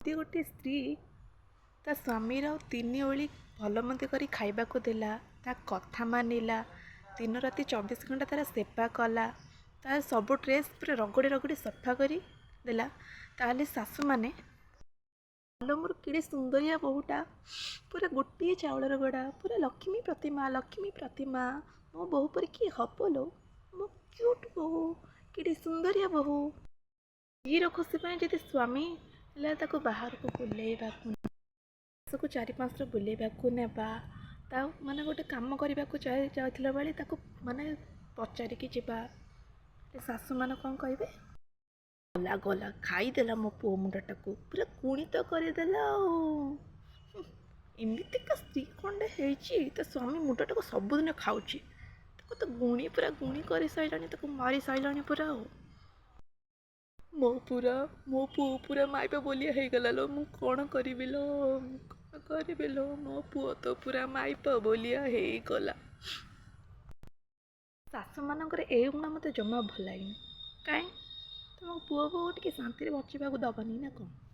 ଯଦି ଗୋଟେ ସ୍ତ୍ରୀ ତା ସ୍ୱାମୀର ତିନି ଓଳି ଭଲମନ୍ଦ କରି ଖାଇବାକୁ ଦେଲା, ତା କଥା ମାନିଲା, ଦିନ ରାତି 24 ଘଣ୍ଟା ତା'ର ସେବା କଲା, ତା ସବୁ ଡ୍ରେସ୍ ପୁରା ରଗଡ଼ି ରଗଡ଼ି ସଫା କରି ଦେଲା, ତାହେଲେ ଶାଶୁମାନେ, "ଆଲୋ, ମୋର କେଡ଼େ ସୁନ୍ଦରିଆ ବୋହୂଟା, ପୁରା ଗୋଟିଏ ଚାଉଳର ଗଡ଼ା, ପୁରା ଲକ୍ଷ୍ମୀ ପ୍ରତିମା, ଲକ୍ଷ୍ମୀ ପ୍ରତିମା। ମୋ ବୋହୂ ପରି କିଏ ହବ ଲୋ? ମୋ କ୍ୟୁଟ୍ ବୋହୂ, କେଡ଼େ ସୁନ୍ଦରିଆ ବୋହୂ।" ସ୍ତ୍ରୀର ଖୁସି ପାଇଁ ଯଦି ସ୍ୱାମୀ ହେଲା ତାକୁ ବାହାରକୁ ବୁଲେଇବାକୁ, ମାସକୁ ଚାରି ପାଞ୍ଚ ଥର ବୁଲେଇବାକୁ ନେବା, ତା ମାନେ ଗୋଟେ କାମ କରିବାକୁ ଯାଉଥିଲା ବେଳେ ତାକୁ ମାନେ ପଚାରିକି ଯିବା, ଶାଶୁମାନେ କ'ଣ କହିବେ? "ଗଲା ଗଲା, ଖାଇଦେଲା ମୋ ପୁଅ ମୁଣ୍ଡଟାକୁ, ପୁରା ଗୁଣି ତ କରିଦେଲା।" ଆଉ ଏମିତିକା ସ୍ତ୍ରୀ ଖଣ୍ଡେ ହେଇଛି, ତା ସ୍ୱାମୀ ମୁଣ୍ଡଟାକୁ ସବୁଦିନ ଖାଉଛି। ତାକୁ ତ ଗୁଣି, ପୁରା ଗୁଣି କରିସାରିଲାଣି, ତାକୁ ମାରି ସାରିଲାଣି ପୁରା। ଆଉ ମୋ ପୁଅ ପୁରା ମାଇପ ବୋଲିଆ ହେଇଗଲା ଲୋ। ମୁଁ କ'ଣ କରିବି ଲୋ? ମୁଁ କ'ଣ କରିବି ଲୋ? ମୋ ପୁଅ ତ ପୁରା ମାଇପ ବୋଲିଆ ହେଇଗଲା। ଶାଶୁମାନଙ୍କର ଏଇ ଗୁଣ ମୋତେ ଜମା ଭଲ ଲାଗେନି। କାଇଁ, ତୁମ ପୁଅ ବୋହୂ ଟିକେ ଶାନ୍ତିରେ ବଞ୍ଚିବାକୁ ଦେବନି ନା କ'ଣ?